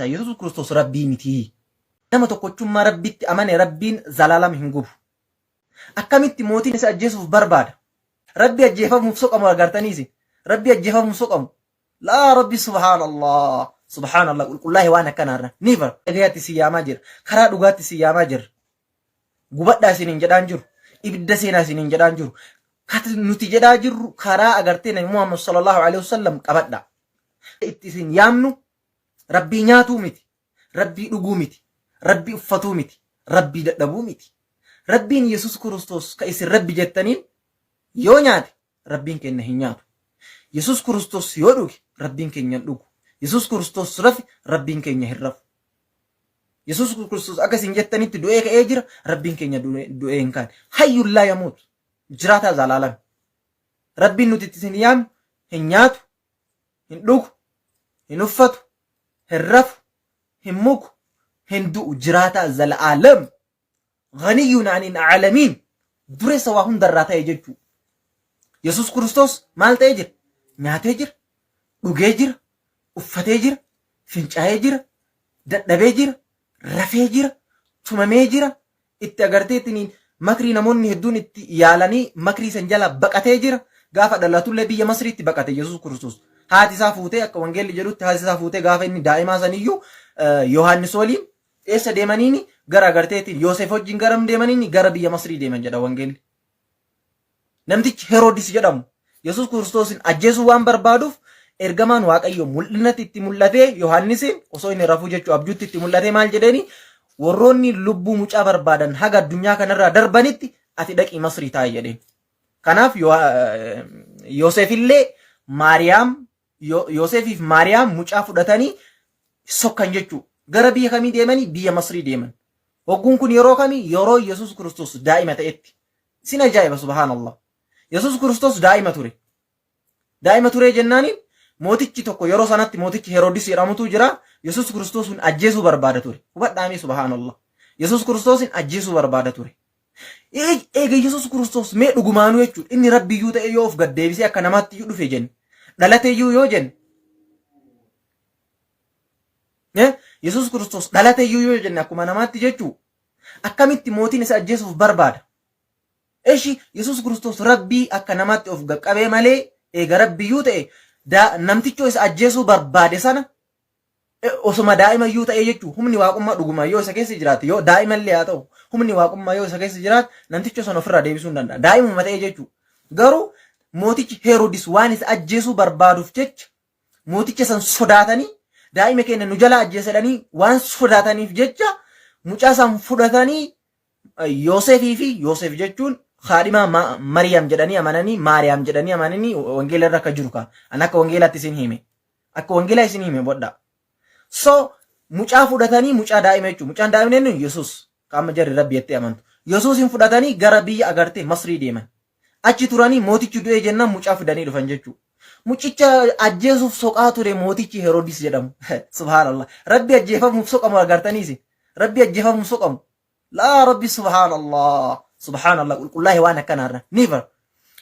Yesuus Kiristoos Rabbii miti. Nama tokkochummaa Rabbitti amane Rabbiin zalaalam hin gubu. Akkamitti mootiin isa ajjeesuuf barbaada? Rabbi ajjeefamuuf soqamu agartanii isin. Rabbi ajjeefamuuf soqamu. Laa Rabbi, subhaanallah. Subhaanallah, qulqullaa'e waan akkanaarra. Never. Dhagayaatti si yaamaa jira. Karaa dhugaatti si yaamaa jira. Gubadhaa isiniin jedhaan jiru. Ibidda seenaa isiniin jedhaan jiru. Kati nuti jedhaa jirru karaa agartee Nabi Muhammad sallallahu alaihi wasallam qabadha. Itti isin yaamnu Rabbii nyaatuu miti. Rabbii dhuguu miti. Rabbii uffatuu miti. Rabbii dadhabuu miti. Rabbiin Yesuus Kiristoos ka isin Rabbi jettaniin yoo nyaate, Rabbiin keenya hin nyaatu. Yesuus Kiristoos yoo dhuge, Rabbiin keenya hin dhugu. Yesuus Kiristoos rafe, Rabbiin keenya hin rafu. Yesuus Kiristoos akka isin jettanitti du'ee ka'ee jira, Rabbiin keenya du'ee hin kaane. Hayyuun laa yamuut. Jiraataa zalaalam. Rabbiin nuti itti isin yaamnu hin nyaatu, hin dhugu, hin uffatu, hin rafu, hin muku, hin du'u, jiraataa zalaalam. Ghaniyyun anil aalamiin. Dureessa waa hundarraa ta'e jechuu. Yesuus Kiristoos maal ta'ee jira? Nyaatee jira, dhugee jira, uffatee jira, fincaa'ee jira, dadhabee jira, rafee jira, tumamee jira, itti agartee ittiin makrii namoonni hedduun itti yaalanii makrii san jala baqatee jira. Gaafa dhalatullee biyya Masriitti baqate Yesuus Kiristoos. Haati isaa fuutee, akka wangeelli jedhutti, haati isaa fuutee gaafa inni daa'imaa saniyyuu Yohaannis waliin eessa deemaniini? Gara agarteetiin Yoosef wajjin garam deemaniini? Gara biyya Masrii deeman jedha wangeelli. Namtichi Heroodis jedhamu Yesuus Kiristoosin ajjeesuu waan barbaaduuf ergamaan Waaqayyoo mul'inatti itti mul'atee, Yohaannisiin osoo inni rafuu jechuu, abjuutti itti mul'atee maal jedheeni? Warroonni lubbuu mucaa barbaadan haga addunyaa kanarraa darbanitti ati dhaqii Masrii taa'i jedheen. Kanaaf Yoosefillee Maariyaam, Yoosefiif Maariyaam mucaa fudhatanii sokkan jechuu. Gara biyya kamii deemanii? Biyya Masrii deeman. Hogguun kun yeroo kamii? Yeroo Yesuus Kiristoos daa'ima ta'etti. Isin ajaa'iba, subhaanallah. Yesuus Kiristoos daa'ima ture. Daa'ima turee jennaaniin mootichi tokko, yeroo sanatti mootichi Heroodis jedhamutu jira. Yesuus Kiristoosin ajjeesuu barbaada ture. Hubadhaamee, subhaanallah. Yesuus Kiristoosin ajjeesuu barbaada ture. Eega Yesuus Kiristoos mee dhugumaanuu jechuudha. Inni Rabbiyyuu ta'e yoo of gad deebisee akka namaatti iyyuu dhufe jenne. Dhalate iyyuu yoo jenne. Yesuus Kiristoos dhalate iyyuu yoo jenne akkuma namaatti jechuu. Akkamitti mootiin isa ajjeesuuf barbaada? Eshi, Yesuus Kiristoos Rabbii akka namaatti of qaqqabee malee eega Rabbiyyuu ta'e namtichoo isa ajjeesuu barbaade sana osuma daa'ima iyyuu ta'ee jechuu, humni waaqummaa dhugumaan yoo isa keessa jiraate, yoo daa'ima illee haa ta'u, humni waaqummaa yoo isa keessa jiraate namticha sana ofirraa deebisuu hin danda'a. Daa'imuma ta'ee jechuu. Garuu mootichi Heroodis waan isa ajjeesuu barbaaduuf jecha mooticha san sodaatanii, daa'ima keenya nu jalaa ajjeesadhanii waan sodaataniif jecha mucaa san fudhatanii Yoosefii fi Yoosef jechuun haadhimaa Mariyaam jedhanii amananii, Maariyaam jedhanii amananii, wangeela irra akka jiru kaa. An akka wangeelaatti isin hime. Akka wangeelaa isin hime bodhaa. So mucaa fudhatanii, mucaa daa'ima jechuudha. Mucaan daa'imni eenyu? Yesuus. Qaama jarri Rabbi jettee amantu. Yesuusin fudhatanii gara biyya agartee Masrii deeman. Achi turanii mootichi du'ee jennaan mucaa fidanii dhufan jechuudha. Mucicha ajjeesuuf soqaa ture mootichi Heroodis jedhamu. Subhaanallah. Rabbi ajjeefamuuf soqamu agartanii isin. Rabbi ajjeefamuuf soqamu. Laa Rabbi, subhaanallah. Subhaanallah, qulqullaa'e waan akkanaarra. Never.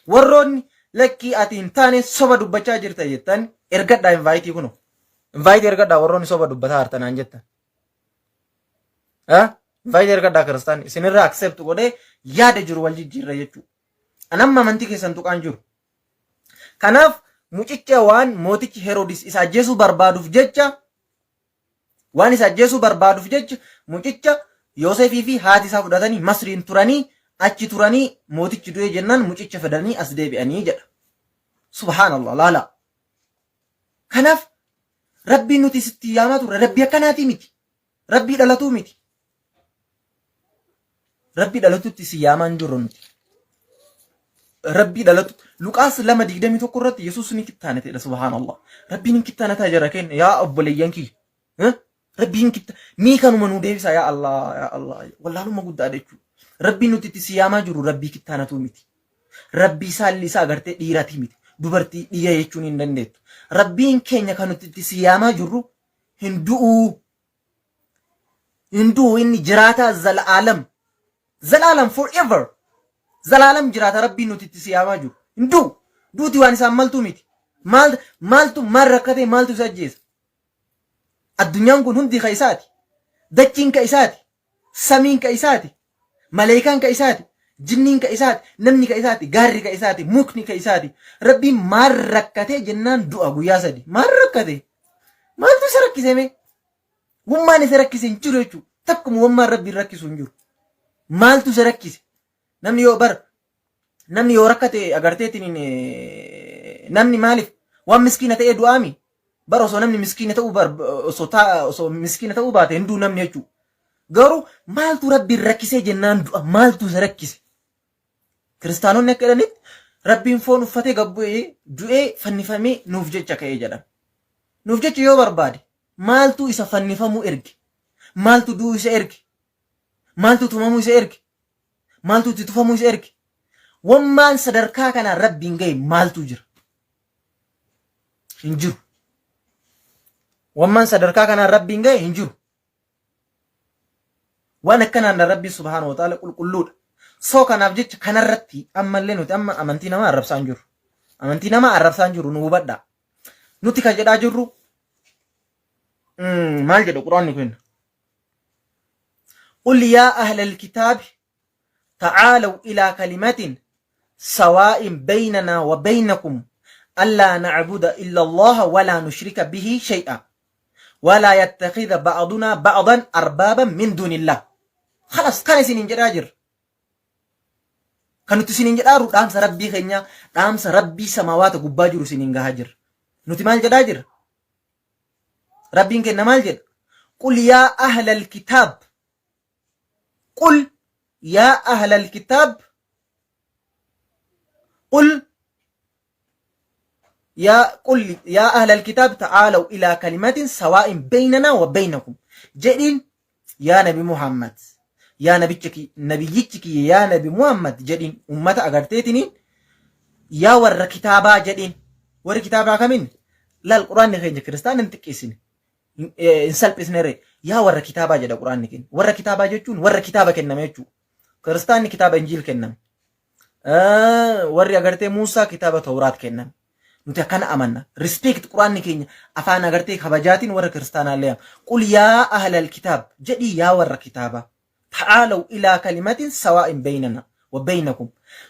Warroonni lakkii ati hin taane soba dubbachaa jirta jettan ergadhaa invite kunoo. Invite ergadhaa, warroonni soba dubbataa hartanaan jettan. Invite ergadhaa, kiristaan isinirraa accept godhee yaada jiru wal jijjiirra jechuudha. Anamma amantii keessan tuqaan jiru. Kanaaf mucicha waan mootichi Heroodis isa ajjeesuu barbaaduuf jecha, waan isa ajjeesuu barbaaduuf jecha mucicha Yoosefii fi haati isaa fudhatanii Masriin turanii, achi turanii mootichi du'ee jennaan mucicha fidanii as deebi'anii jedha. Subhaanallah, laala. Kanaaf Rabbiin nuti sitti yaamaa turre Rabbii akkanaatii miti. Rabbii dhalatuu miti. Rabbii dhalatutti si yaamaa hin jirru nuti. Rabbii dhalatu Luqaas 2:21 irratti Yesuus ni kittaanatedha, subhaanallah. Rabbiin hin kittaanataa jira kenna yaa obboleeyyan kiyya. Rabbiin kitta mii kanuma nu deebisa, yaa Allah, yaa Allah, wallaalumma guddaa jechuudha. Rabbiin nuti itti si yaamaa jiru Rabbii kittaanatuu miti. Rabbii saalli isaa agartee dhiiratii miti. Dubartii dhiira jechuun hin dandeettu. Rabbiin keenya kan nuti itti si yaamaa jirru hin du'uu. Hin du'u, inni jiraataa zalaalam. Zalaalam, forever. Zalaalam jiraata Rabbiin nuti itti si yaamaa jiru. Hin du'u. Duuti waan isaan maltuu miti. Maal maaltu maal rakkatee maaltu isa ajjeesa? Addunyaan kun hundi ka isaati. Dachiin ka isaati. Samiin ka isaati. Maleekaan ka isaati. Jinniin ka isaati. Namni ka isaati. Gaarri ka isaati. Mukni ka isaati. Rabbiin maal rakkatee jennaan du'a guyyaa sadi. Maal rakkate? Maaltu isa rakkise mee? Wammaan isa rakkise hin jiru jechuudha. Takkuma wammaan Rabbiin rakkisu hin jiru. Maaltu isa rakkise? Namni yoo bar namni yoo rakkate agarteetiin namni maaliif waan miskiina ta'ee du'aami? Bar osoo namni miskiina ta'uu bar osoo taa osoo miskiina ta'uu baate hin du'u namni jechuudha. Garuu maaltu Rabbiin rakkisee jennaan du'a maaltu isa rakkise? Kiristaanonni akka jedhanitti Rabbiin foon uffatee gad bu'ee du'ee fannifamee nuuf jecha ka'ee jedhan. Nuuf jecha yoo barbaade maaltu isa fannifamuu erge? Maaltu du'uu isa erge? Maaltu tumamuu isa erge? Maaltu itti tufamuu isa erge? Wammaan sadarkaa kanaan Rabbiin ga'e maaltu jira? Hin jiru. Wammaan sadarkaa kanaan Rabbiin ga'e hin jiru. Waan akkanaan Rabbiin subhaanahu wa ta'ala qulqulluudha. So kanaaf jecha kanarratti ammallee nuti amma amantii namaa arrabsaa hin jirru. Amantii namaa arrabsaa hin jirru nu hubadhaa. Nuti kan jedhaa jirru maal jedha Quraanni kun? Qul yaa ahlal kitaabi ta'aalaw ilaa kalimatin sawaa'in baynanaa wa baynakum allaa na'buda illa Allaha walaa nushrika bihi shay'a walaa yattakhidha ba'dunaa ba'dan arbaaban min duunillah. Khalas kana isiniin jedhaa jirra. Kan nuti isiniin jedhaa jirru dhaamsa rabbii keenyaa dhaamsa rabbii samaawaata gubbaa jiru isiniin gahaa jirra. Nuti maal jedhaa jirra? Rabbiin kenna maal jedha? Qul yaa ahlal kitaab. Qul yaa ahlal kitaab. Qul yaa qul yaa ahlal kitaab ta'aalaw ilaa kalimatin sawaa'in baynanaa wa baynakum. Jedhiin yaa nabi Muhammad yaa nabicha nabiyyichi kiyya yaa nabi Muhammad jedhiin ummata agarteetiniin yaa warra kitaabaa jedhiin warri kitaabaa kamiin laal quraanni keenya kiristaan hin xiqqeessine hin salphisne ree yaa warra kitaabaa jedha quraanni keenya warra kitaabaa jechuun warra kitaaba kenname jechuudha kiristaanni kitaaba injiil kenname warri agartee Muusaa kitaaba Tawraat kenname. Nuti akkana amanna. Respect quraanni keenya afaan agartee kabajaatiin warra kiristaanaa illee qul yaa ahlal kitaab jedhii yaa warra kitaabaa. Ta'aalaw ilaa kalimatin sawaa'in baynana wa baynakum.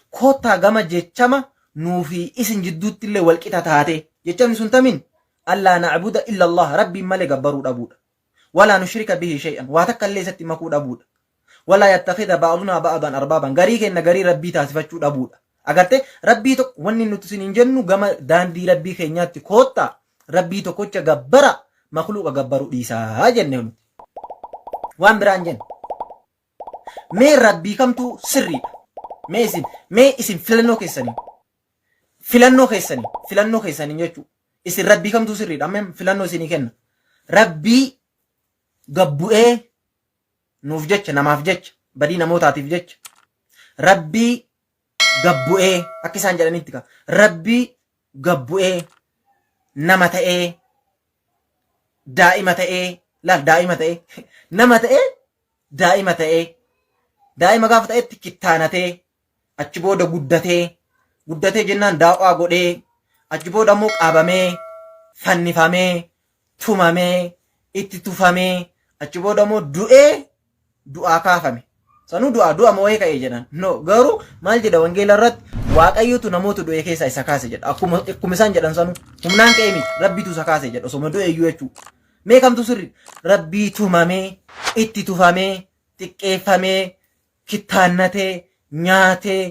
Koottaa gama jechama nuu fi isin jidduutti illee wal qixa taate. Jechamni sun tamiin allaa na'buda illa Allah rabbiin malee gabbaruu dhabuudha. Walaa nushrika bihi shay'an waa takka illee isatti makuu dhabuudha. Walaa yattakhidha ba'dunaa ba'dan arbaaban garii keenna garii rabbii taasifachuu dhabuudha. Agarte rabbii tokko wanni nuti isiniin jennu gama daandii rabbii keenyaatti koottaa rabbii tokkocha gabbara makluuqa gabbaruu dhiisaa jenne nuti. Waan biraan jenne. Mee rabbii kamtu sirriidha? Mee isin mee isin filannoo keessanii filannoo keessanii filannoo keessanii jechuudha. Isin rabbii kamtu sirriidha? Amma filannoo isinii kenna. Rabbii gabbu'ee nuuf jecha namaaf jecha badii namootaatiif jecha rabbii gabbu'ee akka isaan jedhanitti ka rabbii gabbu'ee nama ta'ee daa'ima ta'ee laal daa'ima ta'ee nama ta'ee daa'ima ta'ee daa'ima gaafa ta'etti kittaanatee achi booda guddatee guddatee jennaan daaw'aa godhee achi booda immoo qabamee fannifamee tumamee itti tufamee achi booda immoo du'ee du'aa kaafame. Sanuu du'aa du'a moo'ee ka'e jedhan. No garuu maal jedha wangeela irratti waaqayyotu namoota du'e keessaa isa kaase jedha. Akkuma akkuma isaan jedhan sanuu humnaan ka'e miti rabbitu isa kaase jedha osoma du'e iyyuu jechuudha. Mee kamtu sirri rabbii tumamee itti tufamee xiqqeeffamee kittaannatee nyaatee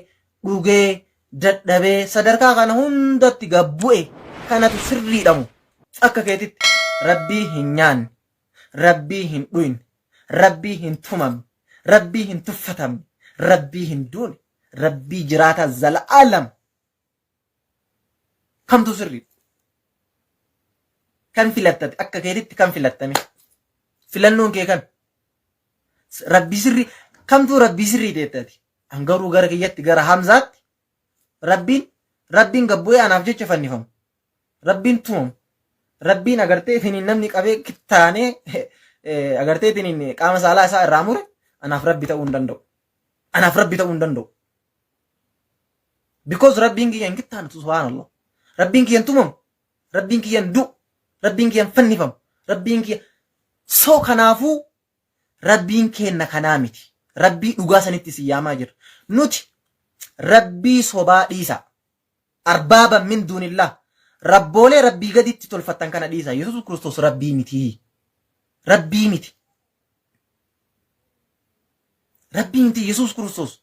dhugee dadhabee sadarkaa kana hundatti gad bu'e kanatu sirriidhamu akka keetitti rabbii hin nyaanne rabbii hin dhuyne rabbii hin tumamne rabbii hin tuffatamne rabbii hin duune rabbii jiraataa zala'aalam kamtu sirriidha kan filattate akka keetitti kan filattame filannoon kee kan rabbii sirrii kamtuu rabbii sirrii teettati an garuu gara kiyyatti gara hamzaatti rabbiin rabbiin gabbu'ee anaaf jecha fannifamu rabbiin tumamu rabbiin agartee itiniin namni qabee kittaanee agartee itiniin qaama saalaa isaa irraa mure anaaf rabbi ta'uu hin danda'u anaaf rabbi ta'uu hin danda'u because rabbiin kiyya hin kittaanatu subhaanallah rabbiin kiyya hin tumamu rabbiin kiyya hin du'u rabbiin kiyya hin fannifamu rabbiin kiyya So kanaafuu Rabbiin keenna kanaa miti. Rabbii dhugaa sanitti isin yaamaa jira. Nuti Rabbii sobaa dhiisaa. Arbaaban min duunillah. Rabboolee Rabbii gaditti tolfattan kana dhiisaa. Yesuus Kiristoos Rabbii miti. Rabbii miti. Rabbii miti Yesuus Kiristoos.